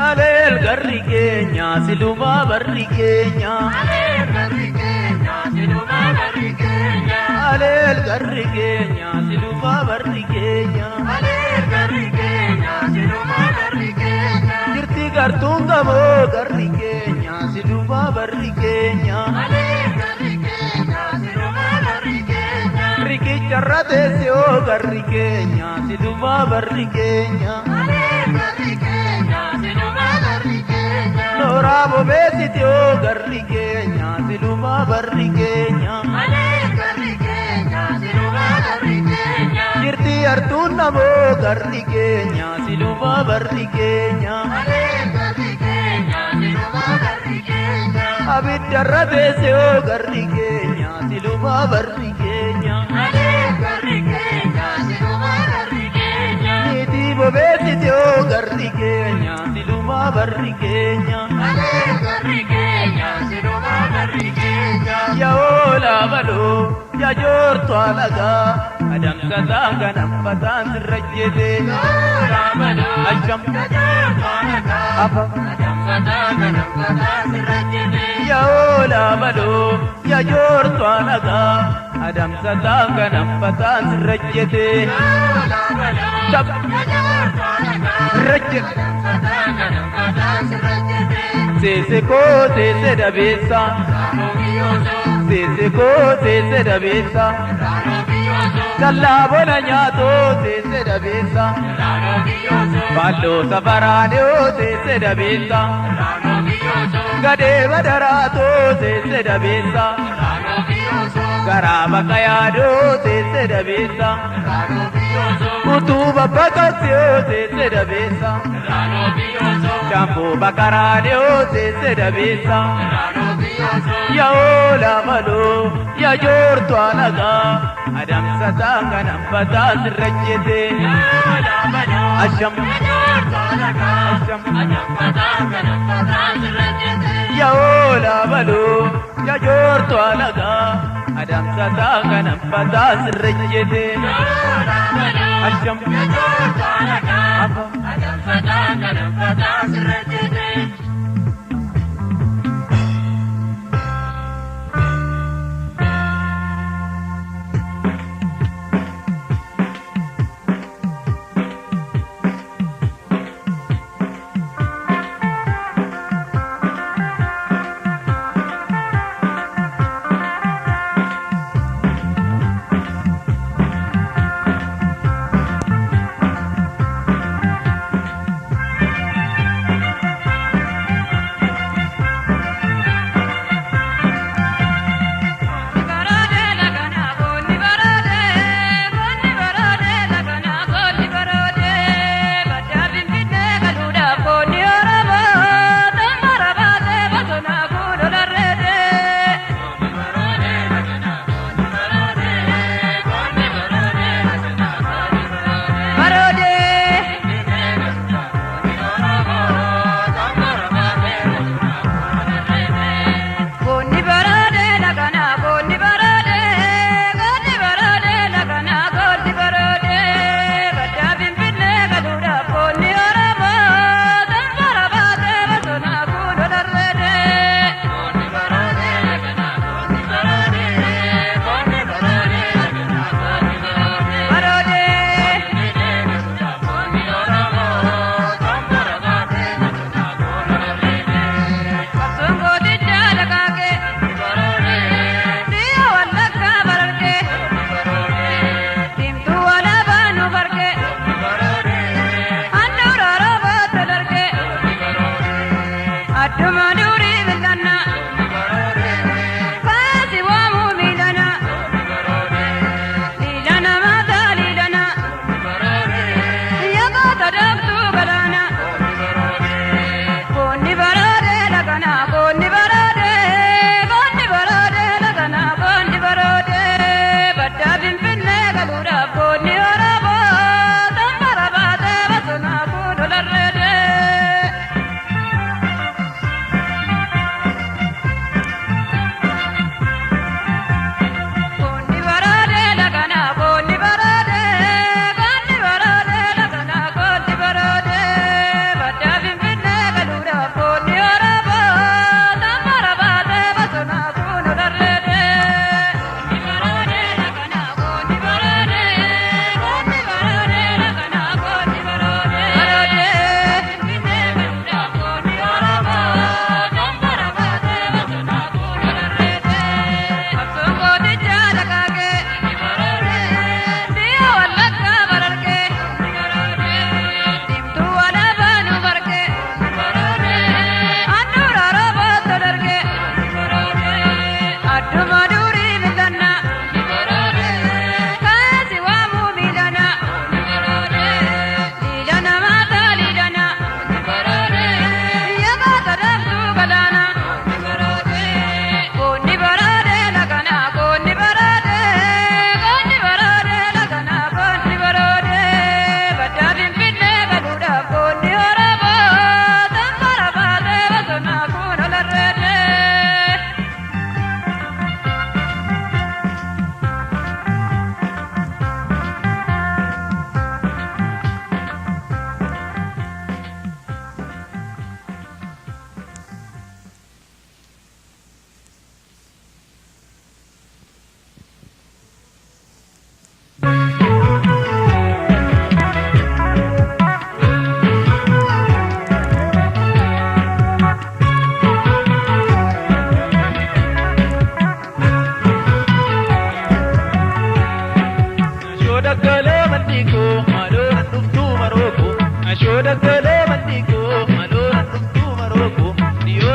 Aleel garri keenya silumaa barri keenya. Aleel garri keenya silumaa barri keenya. Aleel garri keenya silumaa barri keenya. Aleel garri keenya silumaa barri keenya. Jirti gartuun gamoo garri keenya silumaa barri keenya. Aleel garri keenya silumaa barri keenya. Riqicharra teessoo garri keenya silumaa barri keenya. Aleel garri keenya silumaa barri keenya. Nooraa bobeessitoo garri keenya silumaa barri keenya. Aleel garri keenya silumaa barri keenya. Jirti hartuun namoo garri keenya silumaa barri keenya. Aleel garri keenya silumaa barri keenya. Abiddarra teessoo garri keenya silumaa barri keenya. Aleel garri keenya silumaa barri keenya. Niitii bobeessitoo garri keenya silumaa barri keenya. Aleel garri keenya silumaa barri keenya. Yaa laabaloo yaa joortu alagaa adamsataan ganamfataan sirra jete. Asham afa. Yaa laabaloo yaa joortu alagaa adamsataan ganamfataan sirra jete. Tab sirra jete. Seese koo seese dabeessa. Seese koo seese dabeessa. Dallaa bona nyaatoo seese dabeessa. Baalloo safaraanoo seese dabeessa. Gadee badaraatoo seese dabeessa. Garaa bakka yaadoo seese dabeessa. Utuu babbaqaksiyoo seese dabeessa. Shaamboo bakaraanoo seese dabeessa. Yaa laamaloo yaa joortu alagaa adamsataan ganamfataa sirra jete. Asham asham. Yaa laamaloo yaa joortu alagaa adamsataan ganamfataa sirra jete. Asham afa.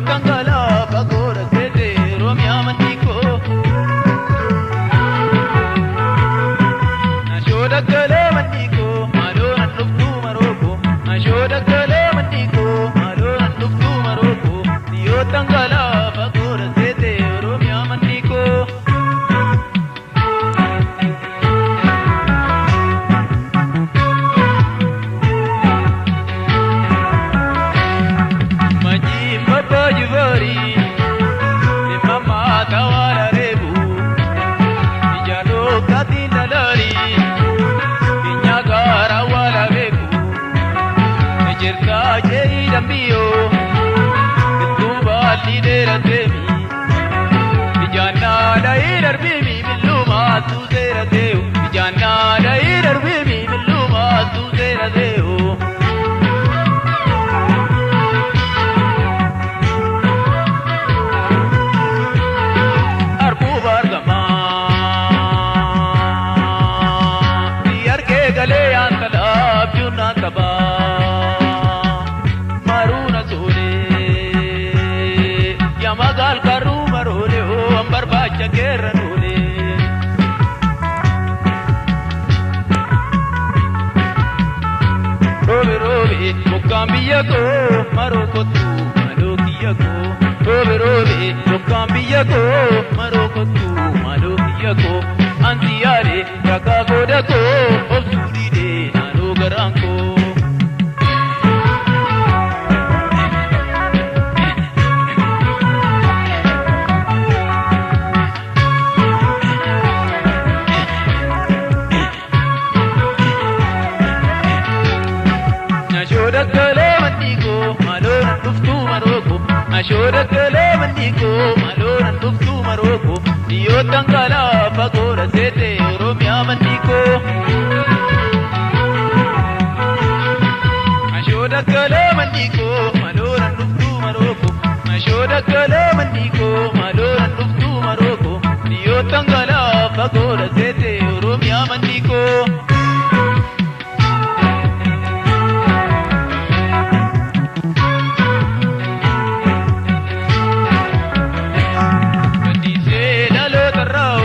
Dhangala'aa fagoodha seete Oromiyaa manni koo. Nashoo daggalee manni koo maaloo nan dhuftuu maroo koo. Nashoo daggalee manni koo maaloo nan dhuftuu maroo koo. Dhiyoo dhangala'aa fagoodha seete Oromiyaa manni koo. Majii Baba Jivari, Mama Tawara Rebu, Ijalo Katina Lari, Inyagara Wala Beku, Ejerka Jei Dambio, Tuba Lidera Temi, Ijana Dairar Bibi Miluma Tuzera Deu, Ijana Dairar Bibi Miluma Tuzera Deu. Arbuu baargamaa si argee galee yaantalaa biyyoonaan tabaa maruuna soolee yaa magaal karruu maroolee hoo an barbaacha keerra noolee. Roobe roobe bokkaan biyya koo maroo kottu maaloo kiyya koo. Roobe roobe bokkaan biyya koo maroo kottu maaloo kiyya koo. Ansi yaade rakaa gooda koo obsuu didee naannoo garaan koo. Nashoo daggalee manni koo maaloo nan dhuftuu maroo koo. Nashoo daggalee manni koo maaloo nan dhuftuu maroo koo. Dhiyoo dhangala'aa fagoodha seete Oromiyaa manni koo. Nashoo daggalee manni koo maaloo nan dhuftuu maroo koo. Nashoo daggalee manni koo maaloo nan dhuftuu maroo koo. Dhiyoo dhangala'aa fagoodha seete Oromiyaa manni koo. Gaddiisee dhaloota irraa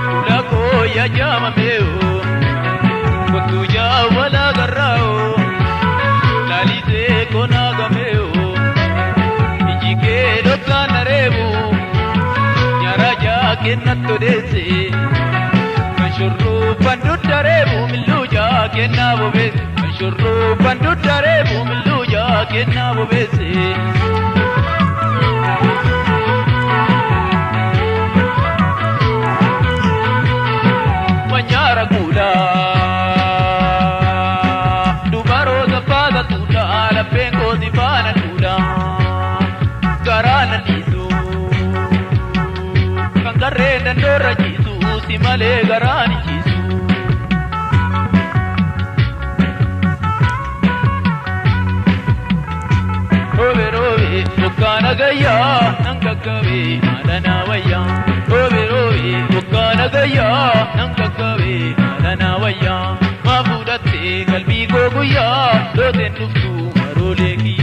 fuula koo yaa jaamamee kottuu jaawwala garraa laalisee konaa gamee iji kee dhokkaan nareebu nyaara jaa kennatti odeesse kan shurrubbaan dudda reebu milluu jaa kennaa bobeesse kan shurrubbaan dudda reebu milluu jaa kennaa bobeesse. Manyaara kuula dubaroota faata tuula lapheen kooti faana tuula garaa na dhiisu kan garreen dandoorra ciisu si malee garaa ni ciisu. Roobe roobe bokkaana gayyaa nan qaqqabe haadha naa wayyaa. Roobe roobe bokkaana gayyaa nan qaqqabe haadha naa wayyaa. Maa fuudhattee qalbii koo guyyaa looteen dhuftu maroolee kiyyaa.